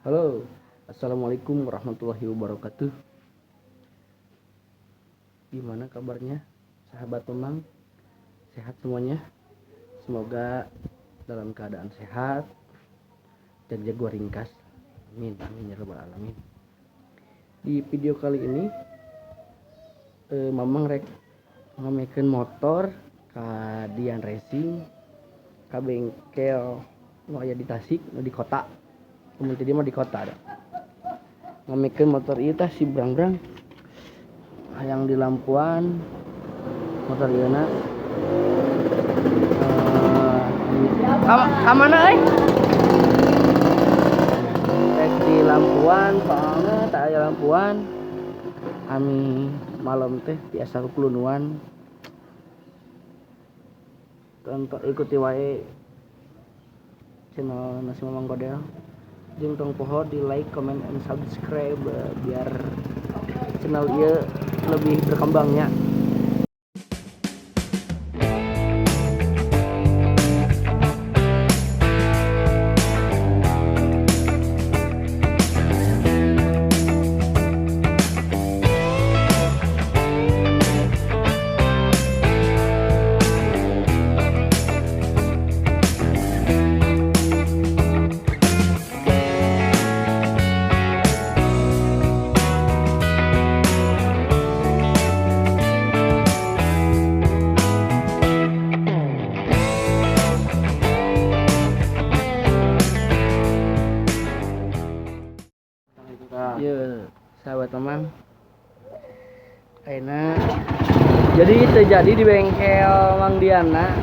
Halo, assalamualaikum warahmatullahi wabarakatuh. Gimana kabarnya, sahabat Memang? Sehat semuanya? Semoga dalam keadaan sehat. Jaga gua ringkas. Amin, amin ya rabbal alamin. Di video kali ini, Mamang rek ngamekeun motor ka Dian Racing, ka bengkel nu aya di Tasik, nu di kota. Mun tadi mah di kota ada. Ngamekeun motor ieu tah si Brang-brang. Hayang di lampuan motor ieu na. Ka mana euy? Rek di lampuan, soalnya tak aya lampuan. Ami malam teh biasa kukulunuan. Tonton ikuti wae channel Nasi Mamang Godel. Jeung tong poho di like, comment, and subscribe biar channel ieu lebih berkembangnya. Ya, sahabat Mamang. Ayeuna jadi terjadi di bengkel Mang Diana.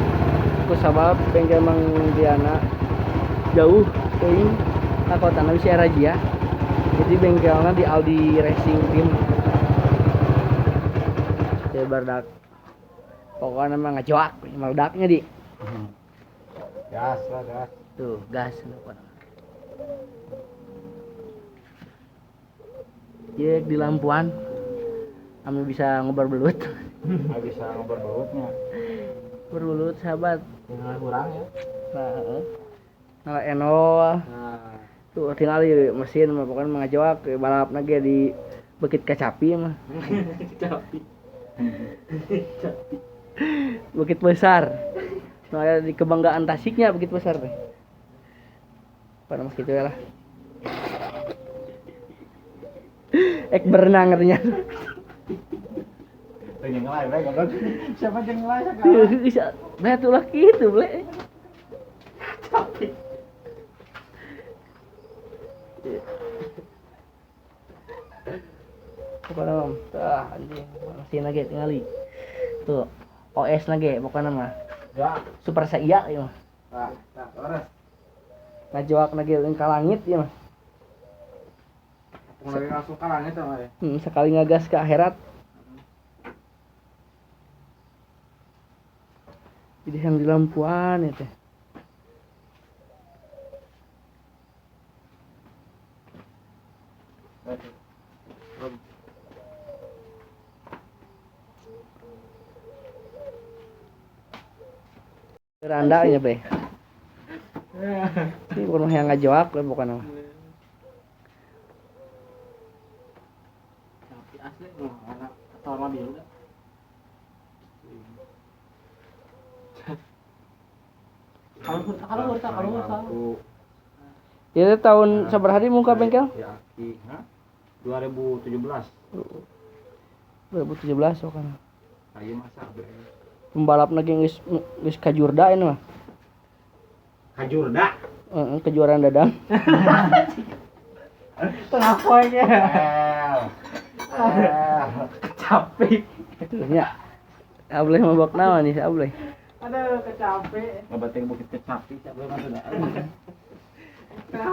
Ku sabab bengkel Mang Diana jauh teuing ka kotana bisi razia. Jadi bengkelna di Aldi Racing Team. Ya bardak. Pokoknya mah ngajoak meledaknya di. Gas lah, gas. Tuh, gas pokoknya. Ya di lampuan. Kami bisa ngobar belut. Nggak bisa ngobar belutnya. Berbelut sahabat. Tinggal kurang ya. Nah, heeh. Nah, enol. Nah. Tuh tinggal di mesin mah pokoknya mengajak balap lagi di Bukit Kacapi mah. Kacapi. Bukit Besar. Nah, ada di kebanggaan Tasiknya Bukit Besar teh. Pada mas gitu ya lah. Ek berenang katanya. Pengen ngelai, baik, goblok. Siapa yang ngelai sekarang? Bisa. Nah, itulah gitu, ble. Capek. Pokoknya, Om. Ah, anjing. Mesin lagi tinggali. Tuh, OS lagi pokoknya mah. Ya. Super saya ya mah. Nah, nah, leres. Ngajoak lagi ke langit ya mah. Lagi langsung ke langit sama ya. Sekali ngegas ke akhirat. Jadi yang di lampuan ya teh. Randa nya teh. Ini bukan yang ngajoak, bukan apa. Tapi asli anak atau mobil enggak? Kalau Itu tahun sabaraha hari muka bengkel? Ya, aki, ha? 2017. 2017 kan. Ayo masa pembalap lagi geus geus kajurda ini mah. Kajurda? Heeh, kejuaraan dadang. Tengah poe nya. Capek. Nya. Ableh mabok naon nih, ableh. Aduh, kecapek. Ngabating Bukit Kecapi, siapa yang masuk dah?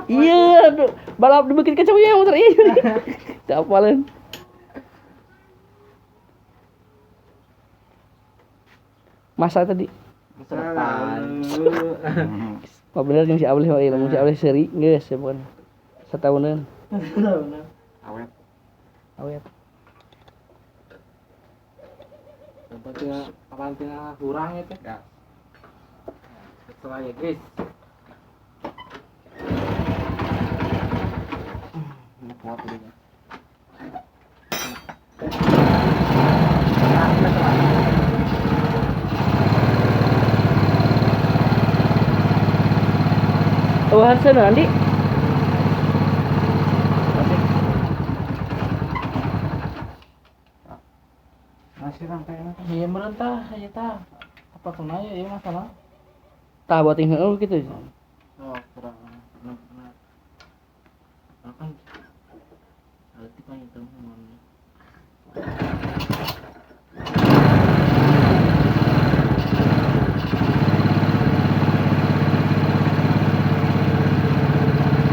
Iya, aduh, balap di Bukit Kecapi yang motor iya. Tak apalin. Masa tadi? Masa depan. Wah bener jeung si Ableh mah ieu, si Ableh seuri geus ya bukan. Satahunan. Satahunan. Awet. Awet. Tempatnya kapan tinggal kurang itu? Ya. Setelah ya guys. Kuat ini. Oh, harusnya nanti. Masih rangkaian. Iya merentah, iya tah. Apa kena ya, iya masalah. Tah buat tinggal gitu. Oh, kurang benar. Kan berarti kan itu ngomongnya.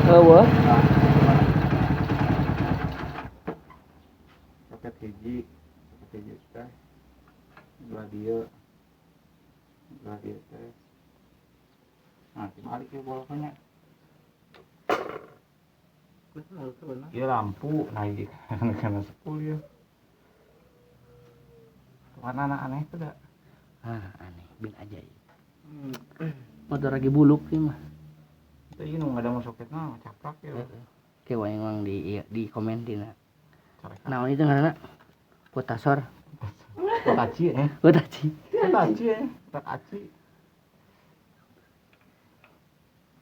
Eueuh. Soket hiji teh. Dua dieu teh. Nah, dibalik ya boloknya. Iya lampu, nah ini karena sepul ya. Warna aneh itu dah. Ah, aneh, bin ajaib. Motor lagi buluk sih mah. Itu ini nggak ada mau soketnya, caprak ya. Oke, wah emang di komen dina. Nah, itu karena potasor. Potaci ya. Potaci. Potaci ya, potaci.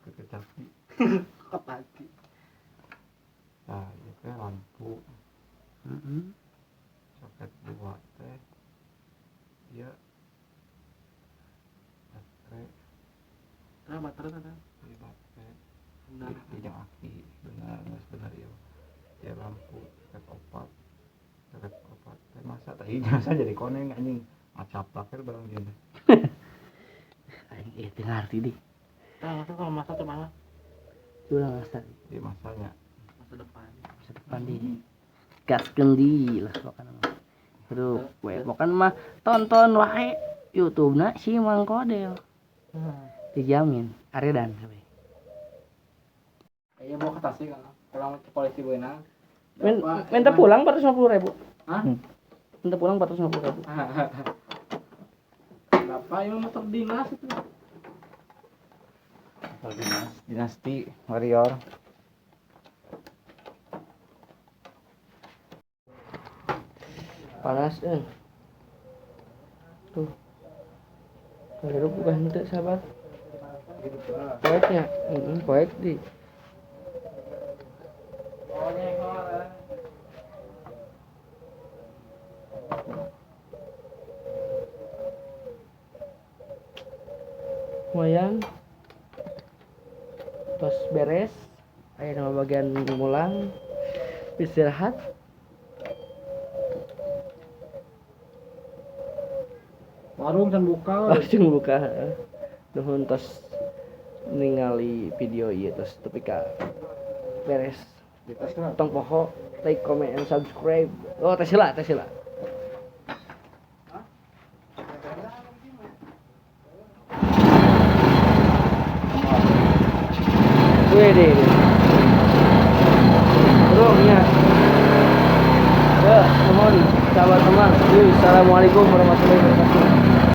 Potaci. Potaci. Nah, itu lampu. Soket 2 teh. Iya. Baterai. Nah, baterai ada. Iya, baterai. Benar. Di aki, benar, benar ya. Ya lampu soket 4. Soket 4 teh masa teh masa jadi koneng anjing. Ngacaplak barang gini. Aing ieu teu ngarti dih. Tah, masa kalau masa teh mana? Ulah masa. Di masanya. Masa depan. Masa depan di gaskeun di lah pokokna mah. Aduh, we pokokna mah tonton wae YouTube-na si Mang Kodel. Dijamin aredan kabeh. Iya mau ke Tasik kan. Pulang ke polisi beunang. Minta pulang 450.000. Hah? Minta pulang 450.000. Berapa ini motor dinas itu? Motor dinas, dinasti warrior. Panas eh. Tuh. Kalau bukan henteu sahabat. Poeknya, poek di. Lumayan. Tos beres. Ayo nama bagian mulang. Istirahat. Warung can buka. Langsung buka. Nuhun tos ningali video ieu tos tepi ka beres. Tong poho like, comment, and subscribe. Oh, tes heula, tes heula. Wede. Bro, nya. Ya, nuhun sahabat teman. Assalamualaikum warahmatullahi wabarakatuh.